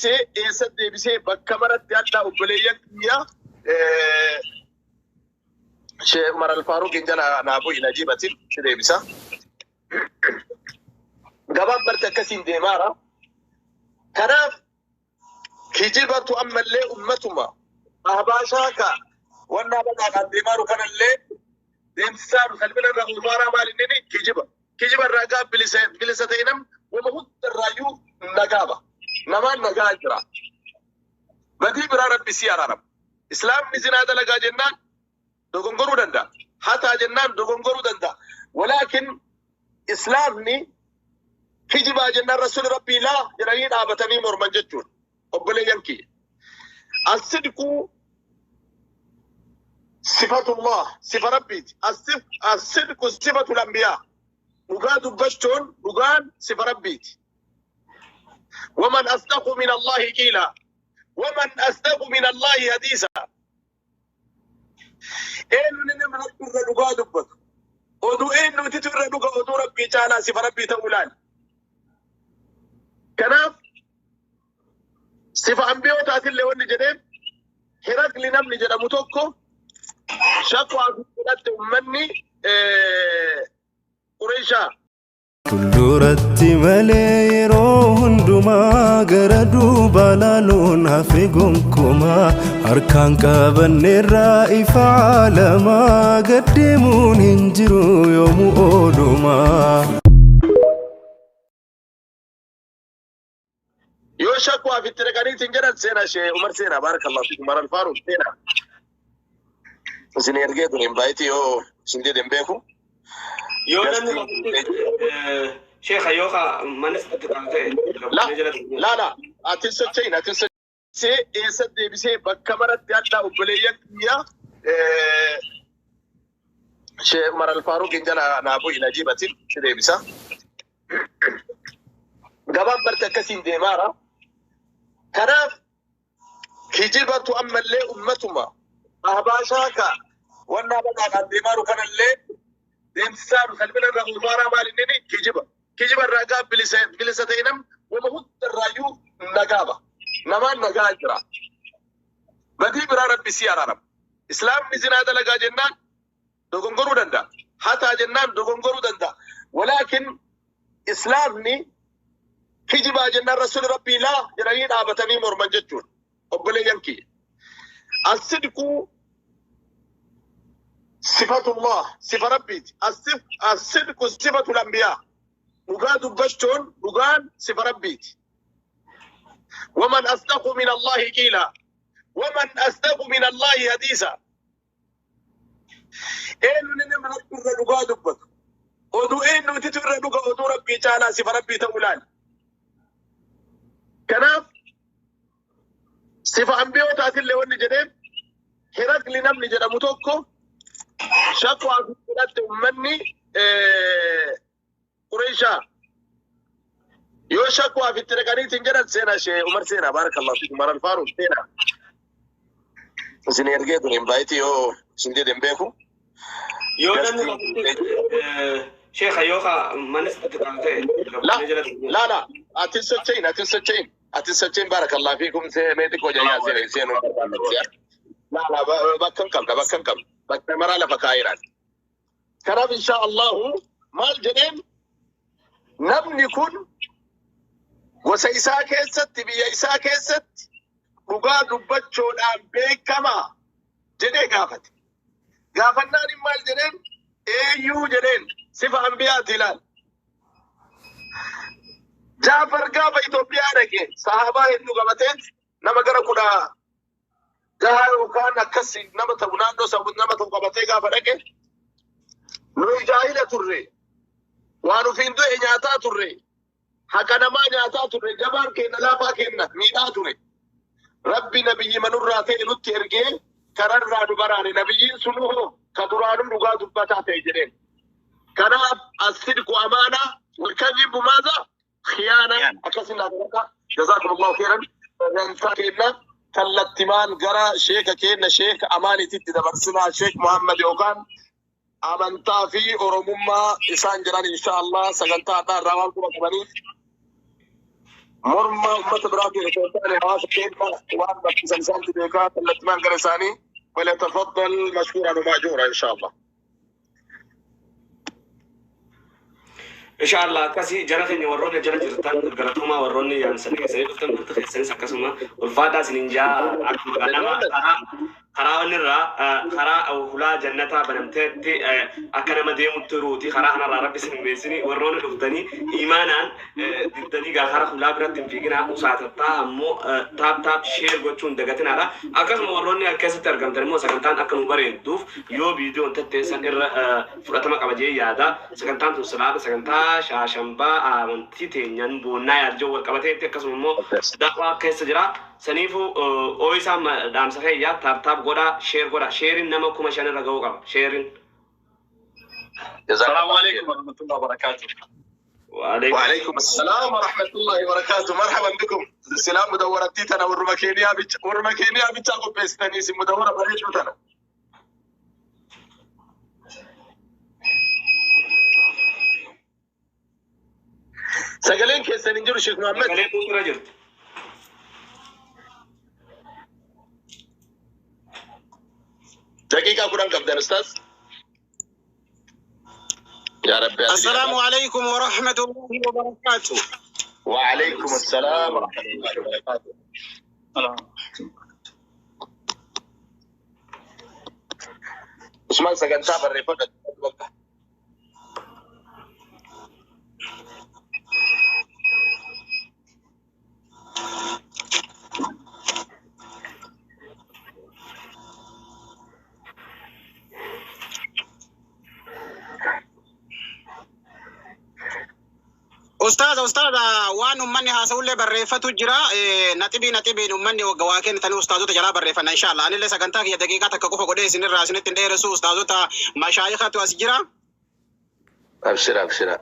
See eessa deebisee bakka maratti addaa obboleeyyan kiyya Sheekh Umar Alfaaruqiin jala naa bu'i najiibatin si deebisa. Gabaan barte akkasiin deemaara. Kanaaf kijibatu ammallee ummatuma ahbaashaa ka wannaa baqaadhaan deemaaru kanallee deemsisaaru salphina irraa ulfaaraa maal inni kijiba. Kijiba irraa gaa bilisa bilisa ta'e nam wama hunda irraayyuu nagaa ba. Namaan nagaa jira. Badii biraa rabbi si araarama. Islaamni zinaa dalagaa jennaan dogongoruu danda'a. Hataa jennaan dogongoruu danda'a. Walaakin islaamni kijibaa jennaan rasuuli rabbii laa jedhanii dhaabatanii morman jechuudha. Obboleeyyan kiyya. As-sidqu sifatullah sifa rabbiiti. As-sidqu sifatul anbiyaa. Dhugaa dubbachuun dhugaan sifa rabbiiti. Waman asdaqu min Allahi qiila. Waman asdaqu min Allahi hadiisa. Eenyu nama rabbi irra dhugaa dubbatu. Oduu eenyutitu irra dhuga oduu rabbii caalaa sifa rabbii ta'uu ilaali. Kanaaf sifa ambiyootaatiillee wanni jedheen Hiraqli namni jedhamu tokko shakwaa fi fudhatte ummanni Qureeshaa. Fuulduratti malee yeroo hundumaa gara duubaa laaluun hafe gonkumaa harkaan qabanneerraa ifa caalamaa gad deemuun hin jiru yoomuu oolumaa. Yoo shakwaaf itti dhaqaniitiin jedhan seenaa ishee Umar seenaa baarakallahu fiikum Umar Alfaaruq seenaa. Isin ergee ture invaayitii yoo isin dide hin beeku. Yoo namni sheekha yoo ka mana sitti kan ta'e La la la ati hin socho'in ati hin socho'in eessa deebisee bakka maratti addaa obboleeyyan kiyya Sheekh Umar Alfaaruqiin jala naa bu'i najiibatin si deebisa. Gabaan barte akkasiin deemaara. Kanaaf kijibatu ammallee ummatuma ahbaashaa ka wannaa baqaadhaan deemaaru kanallee deemsisaaru salphina irraa ulfaaraa maal inni kijiba. Kijiba irraa gaa bilisa bilisa ta'e nam wama hunda irraayyuu nagaa ba. Namaan nagaa jira. Badii biraa rabbi si araarama. Islaamni zinaa dalagaa jennaan dogongoruu danda'a. Hataa jennaan dogongoruu danda'a. Walaakin islaamni kijibaa jennaan rasuuli rabbii laa jedhanii dhaabatanii morman jechuudha. Obboleeyyan kiyya. As-sidqu sifatullah sifa rabbiiti. As-sidqu sifatul anbiyaa. Dhugaa dubbachuun dhugaan sifa rabbiiti. Waman asdaqu min Allahi qiila. Waman asdaqu min Allahi hadiisa. Eenyu nama rabbi irra dhugaa dubbatu. Oduu eenyutitu irra dhuga oduu rabbii caalaa sifa rabbii ta'uu ilaali. Kanaaf sifa ambiyootaatiillee wanni jedheen Hiraqli namni jedhamu tokko shakwaa fi fudhatte ummanni Qureeshaa yoo shakwaaf itti dhaqaniitiin jedhan seenaa ishee Umar seenaa baarakallahu fiikum Umar Alfaaruq seenaa. Isin ergee ture invaayitii yoo isin dide hin beeku. Yoo namni sheekha yoo ka mana sitti kan ta'e La la la ati hin socho'in ati hin socho'in ati hin socho'in baarakallahu fiikum mee xiqqoo jayyaa seenuu seenuu barbaanna. La la bakka hin qabna bakka hin qabna bakka maraa lafa kaa'eeraan. Kanaaf inshaa Allahu maal jedheen namni kun gosa isaa keessatti biyya isaa keessatti dhugaa dubbachuudhaan beekama jedhee gaafate. Gaafannaan inni maal jedheen eeyyuu jedheen sifa ambiyaati ilaal. Jaafar gaafa Itoophiyaa dhaqe sahaabaa hedduu qabatee nama gara 16 yookaan akkas nama ta'u naannoo sana nama ta'u qabatee gaafa dhaqe nuyi jaahila turre waan ofiin du'e nyaataa turre haqa namaa nyaataa turre jabaan keenya laafaa keenya miidhaa ture rabbi nabiyyi manurraa ta'e nutti ergee kararraa nu baraare nabiyyiin sunuu hoo ka duraanuu dhugaa dubbataa ta'e jedheen kanaaf as-sidqu amaanaa walkadhibu maaza khiyaana akkasii naa kadhadha jazaakumullahu khairan sagantaa keenya kallattimaan gara sheeka keenya sheek amaaniititti dabarsinaa sheek Muhammad yookaan amantaa fi oromummaa isaan jiran insha Allah sagantaa addaa irraa waan quba qabaniif Morma uummata biraatiin osoo hin taane hawaasa keenya waan barsiisan isaantu beekaa kallattimaan gara isaanii falyatafaddal mashkuuran wa maajuura insha Allah. Inshallah akkasii jara keenya warroonni jala jirtan galatoomaa warroonni yaamsanii keessanii dhuftan dhufta keessanis akkasuma ulfaadhaa isiniin jaa akkuma nama karaa karaa wanni irraa karaa hulaa jannataa banamteetti akka nama deemutti jiruuti karaa kanarraa rabbi isin hin beeksini warroonni dhuftanii imaanaan diddanii gaa karaa hulaa biratti hin fiiginaa usaatattaa ammoo tap tap share gochuun dagatinaadha akkasuma warroonni keessatti argamtan immoo sagantaan akka nu bareedduuf yoo viidiyoon tetteessan irra fudhatama qaba jee yaada sagantaan tun silaata sagantaa shaashambaa amantii teenyan boonnaa yaadjoo wal qabateetti akkasuma immoo da'waa keessa jira saniifuu ooyisaa dhaamsa keeyyaa tap tap godhaa share godhaa shareiin nama 5000 irra ga'uu qaba shareiin. السلام عليكم ورحمة الله وبركاته. وعليكم وعليكم السلام ورحمة الله وبركاته مرحبا بكم سلام مدورة تنا ورمكينيا بيتش ورمكينيا بيتش قبيستني سي مدورة بريش تنا. Sagaleen keessan hin jiru, Sheekh Muhammad. Sagalee irra jirti. Daqiiqaa 10 qabdan ustaaz. يا ربي. السلام عليكم ورحمة الله وبركاته. وعليكم السلام ورحمة الله وبركاته. Usmaan sagantaa barreeffadha. Bakka. Ustaaza ustaaza waan ummanni haasa'ullee barreeffatu jira. Naxibii naxibiin ummanni waa kennitanii ustaazota jalaa barreeffanna inshallah. Anillee sagantaa kiyya daqiiqaa takka qofa godhee isinirraa isinitti hin dheeressu ustaazota mashaayikatu as jira. Abshira abshira.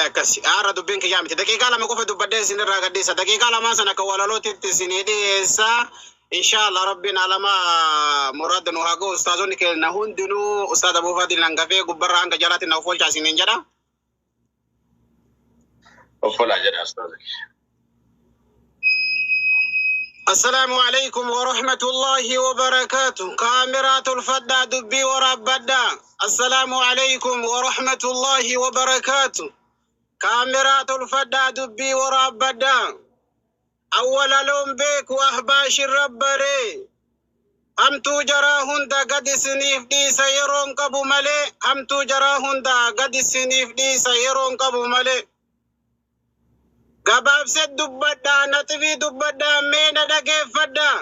Akkas haara dubbiin kiyyaa miti. Daqiiqaa 2 qofa dubbadhee isinirraa gadhiisa. Daqiiqaa lamaan sana akka walalootitti isinii dhiyeessa. Inshallah rabbiin alama murad nu haa ga'u ustaazonni keenya hundinuu ustaaza Abuu Fadil hangafee gubbarraa hanga jalaatti na of oolchaa isiniin jedha. Obbolaa jedha ustaaz. السلام عليكم ورحمة الله وبركاته كاميرات الفدا دبي وربدا. السلام عليكم ورحمة الله وبركاته كاميرات الفدا دبي وربدا. أول لون بيك وأحباش الربري همتو جرا هندا قد سنيف دي سيرون قبو ملي همتو جرا هندا قد سنيف دي سيرون قبو ملي. Gabaabsee dubbadhaa naxibii dubbadhaa meena dhageeffadhaa.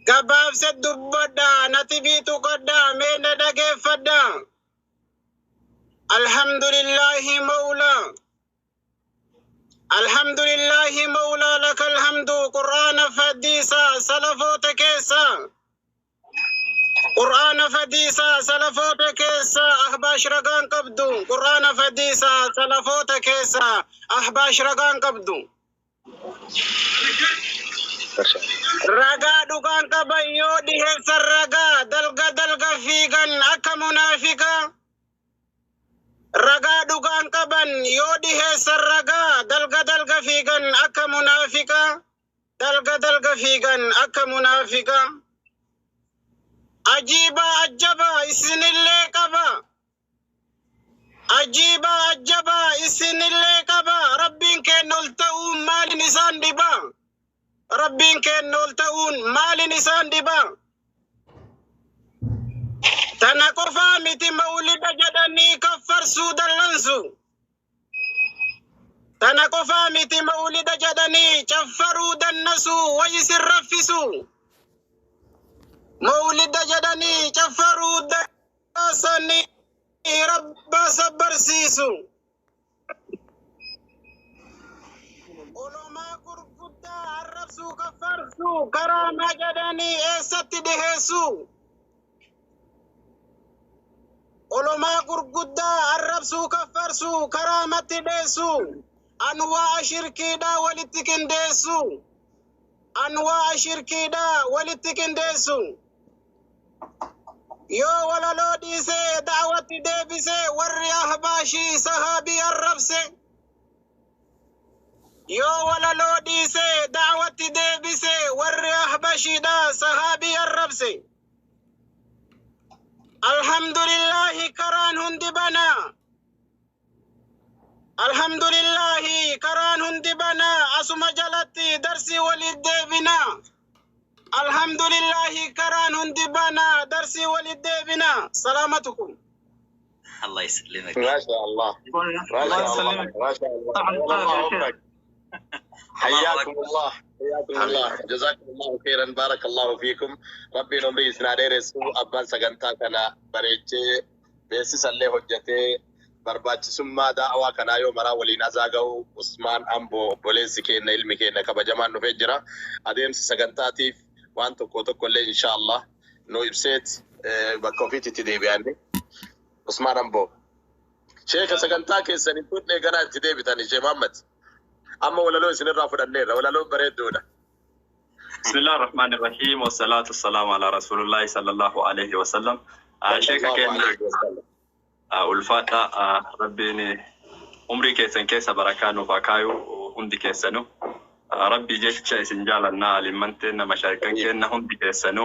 Gabaabsee dubbadhaa naxibii tuqadhaa meena dhageeffadhaa. Alhamdulillahi mawlaa. Alhamdulillahi mawlaa laka alhamdu qur'aana fadhiisaa salafoota keessa. Qur'aana fadhiisaa salafoota keessa ahbaash ragaan qabdu. Qur'aana fadhiisaa salafoota keessa ahbaash ragaan qabdu. Ragaa dhugaan qaban yoo dhiheessan ragaa dalga dalga fiigan akka munaafiqaa. Ragaa dhugaan qaban yoo dhiheessan ragaa dalga dalga fiigan akka munaafiqaa. Dalga dalga fiigan akka munaafiqaa. Ajiiba ajjaba isinillee qaba. Ajiiba ajjaba isinillee qaba. Rabbiin keenya ol ta'uun maalin isaan dhiba? Rabbiin keenya ol ta'uun maalin isaan dhiba? Tana qofaa miti mawlida jedhanii kaffarsuu dallansu. Tana qofaa miti mawlida jedhanii caffaruu dannasu wayi isin raffisu. Mawlida jedhanii caffaruu dansanii rabba sabbarsiisu. Olomaa gurguddaa arrabsuu kaffarsuu karaamaa jedhanii eessatti dhiheessu. Olomaa gurguddaa arrabsuu kaffarsuu karaamatti dhiheessu. Anwaa shirkiidhaa walitti qindeessu. Anwaa shirkiidhaa walitti qindeessu. Yoo walaloo dhiisee da'watti deebisee warri ahbaashii sahaabii arrabse. Yoo walaloo dhiisee da'watti deebisee warri ahbashiidha sahaabii arrabse. Alhamdulillahi karaan hundi banaa. Alhamdulillahi karaan hundi banaa asuma jalatti darsii walit deebinaa. Alhamdulillahi karaan hundi banaa darsii walit deebinaa. Salaamatukum. الله يسلمك. ما شاء الله، ما الله شاء الله، يسلمك. ما شاء الله. صح طول القافية الله يا شيخ. عمرك. حياكم الله، حياكم الله، جزاكم الله خيرا، بارك الله فيكم. Rabbiin umrii isin haa dheeressu. Abbaan sagantaa kana bareechee beeksisallee hojjetee barbaachisummaa daawaa kanaa yoo maraa waliin azaa ga'u Usmaan Amboo obboleessi keenya ilmi keenya kabajamaan dhufee jira. Adeemsa sagantaatiif waan tokko tokko illee insha Allah nu ibseet bakka ofiitti itti deebi'anne. Usmaan Amboo. Sheeka sagantaa keessan hin fudhne ganaa itti deebitan ishee Muhammad. Amma walaloo isinirraa fudhanneerra, walaloon bareedduudha. بسم الله الرحمن الرحيم والصلاة والسلام على رسول الله صلى الله عليه وسلم. Sheeka Sallallahu keenya alayhi wa sallam. Ulfaadha, Rabbiin umrii keessan keessa barakaa nuuf haa kaayu hundi keessanu. Rabbii jecha isin jaalannaa alimman teenna mashaayikan keenna hundi keessanu.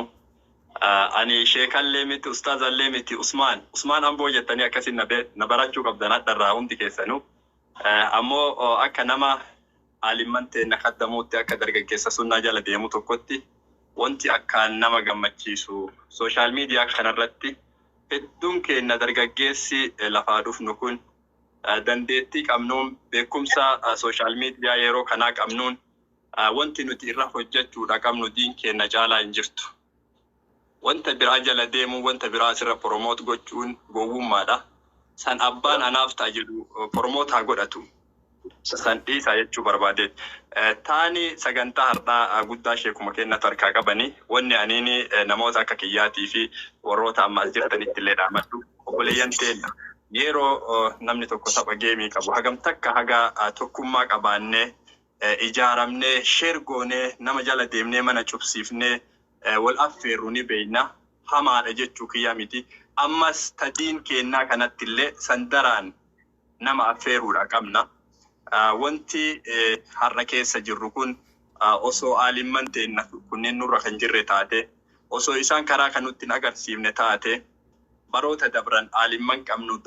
Ani sheekallee miti, ustaazallee miti, Usmaan Usmaan Amboo jettanii akkasin na barachuu qabdan hadharraa hundi keessanu. Ammoo akka nama alimman teenna kaddamuutti akka dargaggeessa sunnaa jala deemu tokkotti wanti akkaan nama gammachiisu social media kanarratti hedduun keenya dargaggeessi lafaa dhufnu kun dandeettii qabnuun beekumsa social media yeroo kanaa qabnuun wanti nuti irra hojjechuudha qabnu diin keenya caalaa hin jirtu. Wanta biraa jala deemuun wanta biraa asirra promote gochuun gowwummaadha. San abbaan anaaf ta'a jedhu promote haa godhatu. San dhiisaa jechuu barbaadeet. Taani sagantaa har'aa guddaa sheekuma kennatu harkaa qabani. Wanni aniini namoota akka kiyyaatii fi warroota amma as jirtanitti illee dhaamadhu. Obboleeyyan teenya yeroo namni tokko tapha game qabu hagam takka haga tokkummaa qabaannee ijaaramnee share goonee nama jala deemnee mana cubsiifnee wal affeerru ni beeyna. Hamaadha jechuu kiyyaa miti. Ammas tadiin kennaa kanatti illee sandaraan nama affeeruudha qabna. Wanti har'a keessa jirru kun osoo aalimman teenna kunneen nurra kan jirre taate, osoo isaan karaa kan nutti hin agarsiifne taate, baroota dabran aalimman qabnu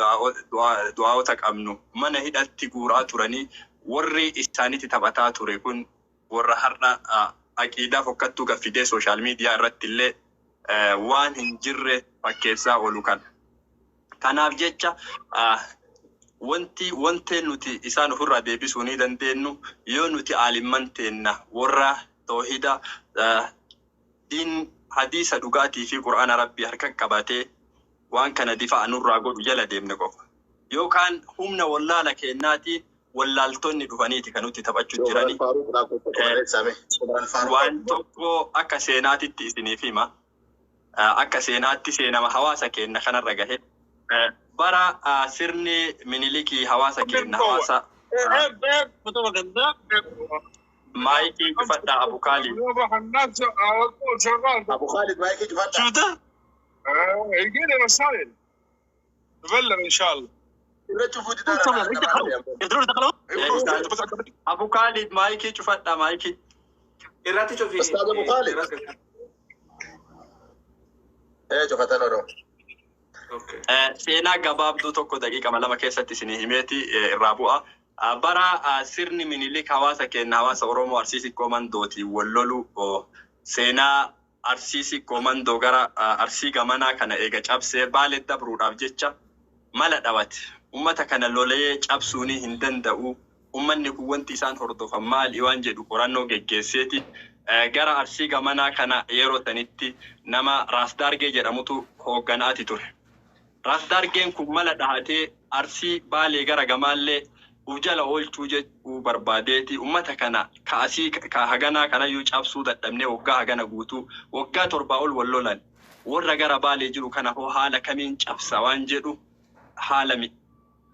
du'aa'ota qabnu mana hidhatti guuraa turanii warri isaanitti taphataa ture kun warra har'a aqiidaa fokkattuu gaffidee social media irratti illee waan hin jirre fakkeessaa oolu kana. Kanaaf jecha wanti wantee nuti isaan ofirraa deebisuu ni dandeenyu yoo nuti aalimman teenna warra toohida diin hadiisa dhugaatii fi qur'aana rabbii harka qabatee waan kana difa nurraa godhu jala deemne qofa. Yookaan humna wallaala kennaatiin wallaaltonni dhufaniiti kan nutti taphachuu jirani. Waan tokko akka seenaatitti isiniif hima. Akka seenaatti seenama hawaasa keenya kanarra gahe. Bara sirni Minilikii hawaasa keenya hawaasa maayikii cufadhaa Abu Kaalid. Abu Khalid maayikii cufadhaa. شفته؟ يجيني رسائل بلغ ان شاء الله. Irra cufuu didaa. Abu Kaalid maayikii cufadhaa maayikii. Irratti cufi. Ustaaz Abu Khalid. Cufatan odoo. Okay. Seenaa gabaabduu tokko daqiiqama 2 keessatti isinii himeeti irraa bu'a. Bara sirni Minilik hawaasa keenya hawaasa Oromoo Arsii Sikkoo Mandootiin wal lolu seenaa Arsii Sikkoo Mandoo gara Arsii gamanaa kana eega cabsee Baalee dabruudhaaf jecha mala dhawate. Uummata kana lolee cabsuunii hin danda'u. Uummanni kun wanti isaan hordofan maali waan jedhu qorannoo geggeesseeti. Gara Arsii gamanaa kana yeroo sanitti nama Raas Daargee jedhamutu hoogganaati ture. Raas Daargeen kun mala dhahatee Arsii Baalee gara gamaallee uf jala oolchuu jechuu barbaadeeti. Uummata kana ka asii ka haganaa kanayyuu cabsuu dadhabnee waggaa hagana guutuu waggaa 7 ol wal lolan. Warra gara Baalee jiru kana hoo haala kamiin cabsa waan jedhu haala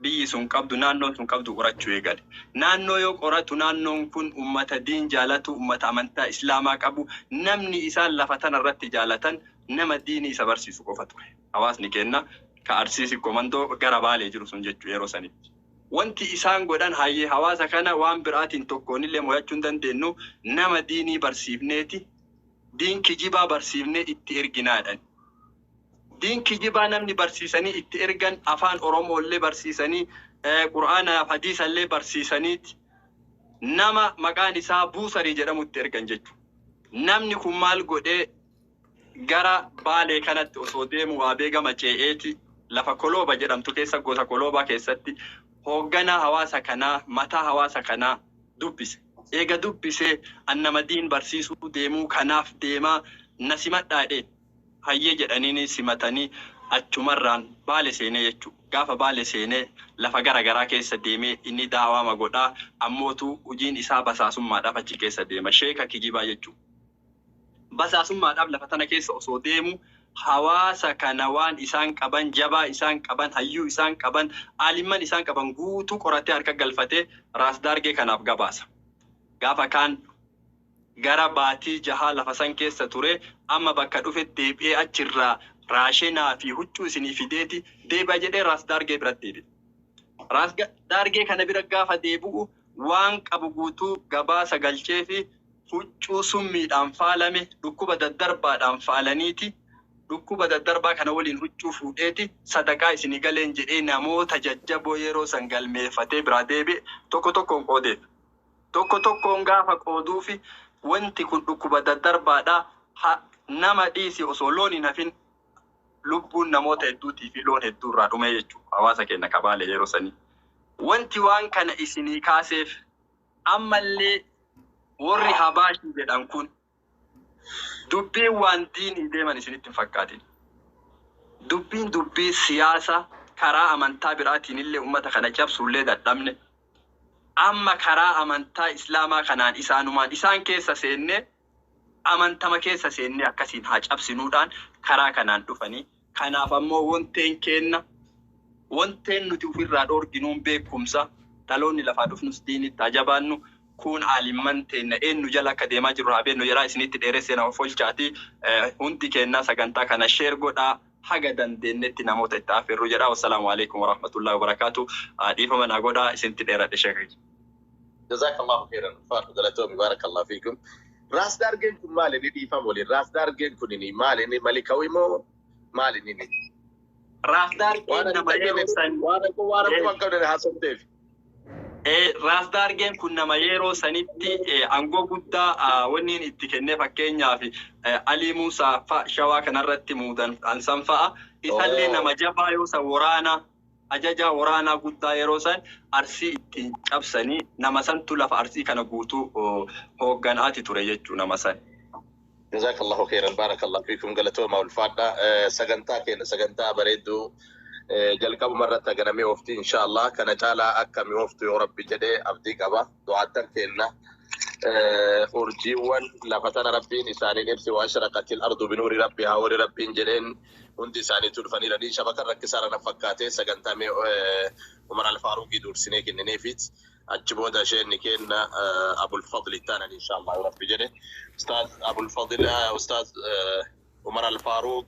biyyi sun qabdu naannoon sun qabdu qorachuu eegale. Naannoo yoo qoratu naannoon kun uummata diin jaalatu, uummata amantaa islaamaa qabu, namni isaan lafa tana irratti jaalatan Nama diinii isa barsiisu qofa ture. Hawaasni keenna ka Arsiisi komandoo gara Baalee jiru sun jechuu yeroo sanitti. Wanti isaan godhan hayyee hawaasa kana waan biraatiin tokkoonillee mo'achuu hin dandeenyu, nama diinii barsiifneeti diin kijibaa barsiifnee itti erginaadhan. Diin kijibaa namni barsiisanii itti ergan, afaan Oromoollee barsiisanii, Qur'aanaaf hadiisallee barsiisaniiti nama maqaan isaa Buusarii jedhamu itti ergan jechuudha. Namni kun maal godhee, gara Baalee kanatti osoo deemu Waabee gama ce'eeti lafa Kolooba jedhamtu keessa, gosa Koloobaa keessatti hoogganaa hawaasa kanaa, mataa hawaasa kanaa dubbise. Eega dubbisee, "Annama diin barsiisuu deemuu kanaaf deemaa, na simadhaa," jedheen. Hayyee jedhaniini simatanii achumarraan Baale seenee jechuudha. Gaafa Baale seenee lafa gara garaa keessa deemee inni daawama godhaa, ammootu hojiin isaa basaasummaadhaaf achi keessa deema. Sheeka kijibaa jechuudha. Basaasummaadhaaf lafa tana keessa osoo deemu hawaasa kana waan isaan qaban, jabaa isaan qaban, hayyuu isaan qaban, aalimman isaan qaban guutuu qoratee harka galfatee Raas Daargee kanaaf gabaasa. Gaafa kaan gara baatii 6 lafa san keessa ture, amma bakka dhufe deebi'ee achirraa raashenaa fi huccuu isinii fideeti deebi'a jedhee Raas Daargee biratti deebi'e. Raas Daargee kana bira gaafa deebi'u waan qabu guutuu gabaasa galchee fi huccuu summiidhaan faalame, dhukkuba daddarbaadhaan faalaniiti, dhukkuba daddarbaa kana waliin huccuu fuudheeti sadaqaa isinii galeen jedhee namoota jajjaboo yeroo san galmeeffatee biraa deebi'e tokko tokkoon qoodeef. Tokko tokkoon gaafa qooduufi wanti kun dhukkuba daddarbaadha. Nama dhiisi, osoo loon hin hafin lubbuun namoota hedduutii fi loon hedduu irraa dhumee jechuudha. Hawaasa keenya kabaale yeroo sanii. Wanti waan kana isinii kaaseef, ammallee warri Habaashii jedhan kun dubbiin waan diinii deeman isinitti hin fakkaatin. Dubbiin dubbii siyaasa karaa amantaa biraatiin illee uummata kana cabsuullee dadhabne. Amma karaa amantaa Islaamaa kanaan isaanumaan isaan keessa seennee, amantama keessa seennee akkasiin haa cabsinuudhaan karaa kanaan dhufanii. Kanaaf ammoo wanteen kenna, wanteen nuti ofirraa dhoorginuun beekumsa. Dhaloonni lafaa dhufnus diinitti haa jabaannu. Kun aalimman teenna eenyu jala akka deemaa jirru haa beeknu jedhaa, isinitti dheeressee nama folchaati. Hundi kennaa sagantaa kana share godhaa, haga dandeenyetti namoota itti affeerru jedha. Wassalaamu alaikum warahmatullahi wabarakaatu. Dhiifama naa godhaa, isinitti dheeradhe, sheekh. جزاك الله خيرا فاطمة galatoomi, بارك الله فيكم. Raas Daargeen kun maali inni, dhiifama waliin? Raas Daargeen kun inni maali inni, malikawi moo maali inni? Raas Daargeen nama yeroo san Waan akkuma hin qabne haasofteef. Raas Daargeen kun nama yeroo sanitti aangoo guddaa wanni itti kennee, fakkeenyaaf Alii Muusaa fa'a Shawaa kanarratti muudan ansan fa'a. Isallee nama jabaa yoo san waraana ajajaa waraanaa guddaa yeroo san Arsii ittiin cabsanii, nama santu lafa Arsii kana guutuu hoogganaati ture jechuu nama san. جزاك الله خيرا، بارك الله فيكم, galatooma, ulfaadha. Sagantaa keenya sagantaa bareedduu jalqabuma irratti haganamee oofti, insha Allah kana caalaa akka mi'ooftu yoo Rabbi jedhee abdii qaba. Du'aattan keenna urjiiwwan lafa tana Rabbiin isaaniin ibsi, وأشرقت الأرض بنور ربها, warri Rabbiin jedheen hundi isaaniitu dhufaniiranii shabakan rakkisaara na fakkaatee sagantaa mee Umar Alfaaruqii dursinee kennineefit, achi booda isheen kenna Abulfadl ittaanan, insha Allah yoo Rabbi jedhe. Ustaaz Abulfadl, Ustaaz Umar Alfaaruq.